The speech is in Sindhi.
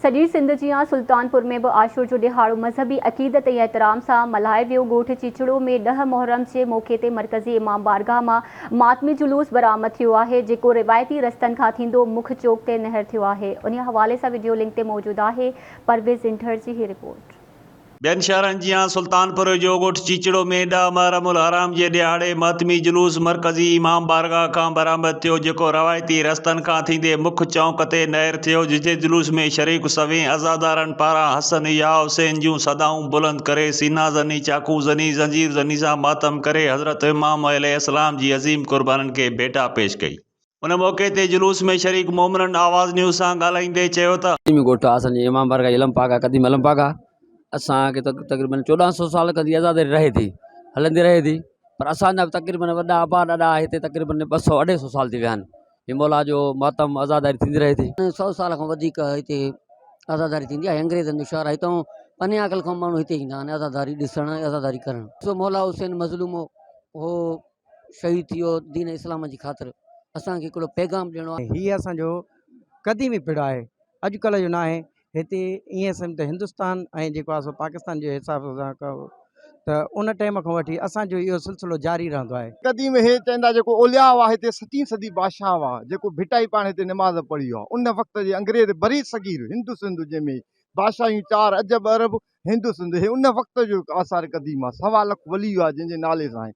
سڄي سنڌ جيان سلطانپور ۾ به عاشور جو ڏهاڙو مذهبي عقيدت ۽ احترام سان ملهايو ويو. ڳوٺ چيچڙو ۾ ڏهه محرم جي موقعي تي مرڪزي امام بارگاهه مان ماتمي جلوس برآمد ٿيو آهي، جيڪو روايتي رستن کان ٿيندو مک چوڪ تي نهر ٿيو آهي. انهي حوالي سان وڊيو لنڪ تي موجود آهي پرويز انڍڙ جي هي رپورٽ. ٻين شهرن جيان سلطانپور جو ڳوٺ چيچڙو ۾ ڏهه محرم الحرام جي ڏهاڙي ماتمي جلوس مرڪزي امام بارگاهه کان برآمد ٿيو جيڪو روايتي رستن کان ٿيندي مک چونڪ تي نهر ٿيو جتي جلوس ۾ شريڪ سوين عزادارن پاران حسن يا حسين جون صدائون بلند ڪري سينا زني چاقو زني زنجير زني سان ماتم ڪري حضرت امام عليه السلام جي عظيم قربانين کي ڀيٽا پيش ڪئي. ان موقعي تي جلوس ۾ شريڪ مومنن آواز نيوز سان ڳالهائيندي چيو ته. قديمي ڳوٺ آ اسان جي امام بارگاھ علم پاڪ آ قديم علم پاڪ آ اسان کي تقريبن 14 سو سال کان عزاداري رهي ٿي هلندي رهي ٿي پر اسان جا تقريبن وڏا ابا ڏاڏا هتي تقريبن 200 250 سال ٿي ويا آهن هي مولا جو ماتم عزاداري ٿيندي رهي ٿي. سو سال کان وڌيڪ هتي عزاداري ٿيندي آهي انگريزن جو شهر آهي هتان پني عاقل کان ماڻهو هتي ايندا آهن عزاداري ڏسڻ ۽ عزاداري ڪرڻ. سو مولا حسين مظلوم هو شهيد ٿي ويو دين اسلام جي خاطر اسان کي هڪڙو پيغام ڏيڻو آهي. هي اسان جو قديمي پڙ آهي اڄ ڪلهه جو ناهي هتي ائين سمجھ ته هندستان ۽ جيڪو آهي سو پاڪستان جي حساب سان ته ان ٽائيم کان وٺي اسان جو اهو سلسلو جاري رهندو آهي. قديم هي چوندا جيڪو اولياء هئا هتي ستين صدي بادشاهه هئا جيڪو ڀٽائي پاڻ هتي نماز پڙهي ويو آهي ان وقت جي انگريز بري صغير هند سنڌ جنهن ۾ بادشاهيون چار عجب عرب هند سنڌ هي ان وقت جو آثار قديم آهي سوا لک ولي هئا جنهن جي نالي سان آهي.